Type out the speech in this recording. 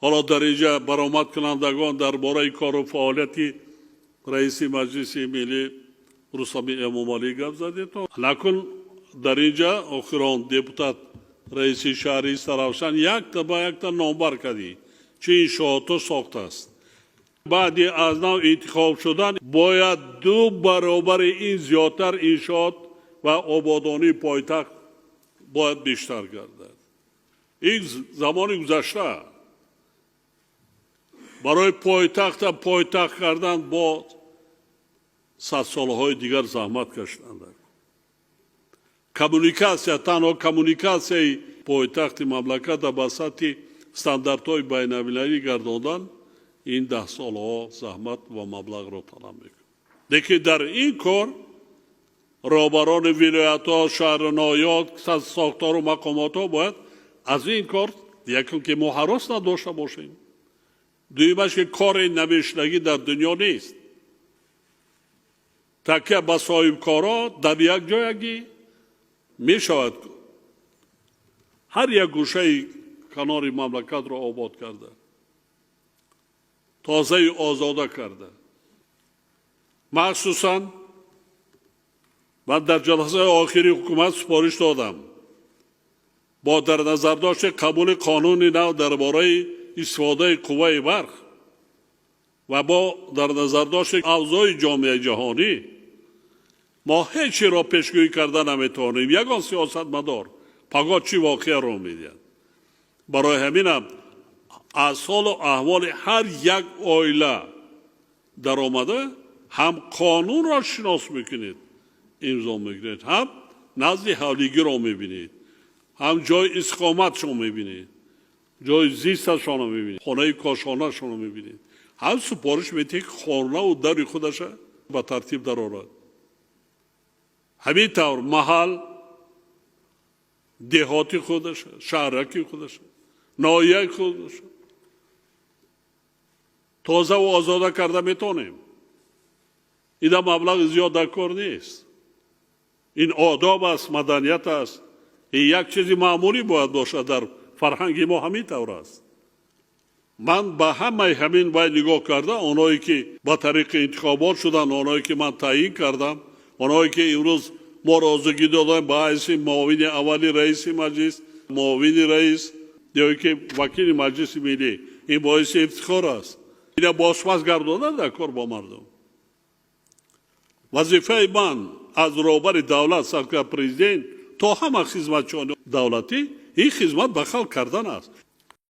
Ҳоло дар инҷа баромадкунандагон дар бораи кору фаъолияти раиси Маҷлиси Миллӣ Рустами Эмомалӣ гап задед. Накун дар инҷа охирон депутат, раиси шаҳри Истаравшан, якта ба якта номбар кардӣ, чӣ иншоотҳо сохтааст. Баъди аз нав интихоб шудан бояд ду баробари ин зиёдтар иншоот ва ободонии пойтахт бояд бештар гардад. Ин замони гузашта барои пойтахта пойтахт кардан бо садсолаҳои дигар заҳмат кашиданд. Коммуникатсия, танҳо коммуникатсияи пойтахти мамлаката ба сатҳи стандартҳои байналмилалӣ гардондан, ин даҳсолаҳо заҳмат ва маблағро талаб мекунад. Лекин дар ин кор роҳбарони вилоятҳо, шаҳру ноҳиёт, сохтору мақомотҳо бояд аз ин кор, якум, ки мо ҳарос надошта бошем, дуюмаш, ки кори намешудагӣ дар дунё нест. Такя ба соҳибкоро дар як ҷоягӣ мешавад ҳар як гӯшаи канори мамлакатро обод карда, тозаю озода карда. Махсусан ман дар ҷаласаи охири ҳукумат супориш додам, бо дар назардошти қабули қонуни нав дар бораи истифодаи қувваи барқ ва бо дар назардошти авзои ҷомеаи ҷаҳонӣ, мо ҳеҷ чиро пешгӯӣ карда наметавонем, ягон сиёсатмадор пагоҳ чӣ воқеа рӯ медиҳад. Барои ҳаминам аз ҳолу аҳволи ҳар як оила даромада, ҳам қонунро шинос мекунед, имзо мекунед, ҳам назди ҳавлигиро мебинед, ҳам ҷои истиқоматшон мебинед, ҷои зисташонро мебинед, хонаи кошонашонро мебинед, ҳам супориш медиҳед, ки хонаву дари худаша ба тартиб дарорад. Ҳамин тавр маҳал, деҳоти худаша, шаҳраки худаша, ноҳияи худаша тозаву озода карда метавонем. Ида маблағи зиёд дар кор нест. Ин одоб аст, маданият аст, ин як чизи маъмулӣ бояд бошад, дар фарҳанги мо ҳамин тавр аст. Ман ба ҳамаи ҳамин вай нигоҳ карда, онҳое ки ба тариқи интихобот шуданд, онҳое ки ман таъйин кардам, онҳое ки имрӯз мо розигӣ додем ба ҳайси муовини аввали раиси маҷлис, муовини раис ё ки вакили Маҷлиси Миллӣ, ин боиси ифтихор аст. Ина бозпас гардонад дар кор бо мардум. Вазифаи ман аз роҳбари давлат саркар, президент, то ҳама хизматчиёни давлатӣ, ин хизмат ба халқ кардан аст.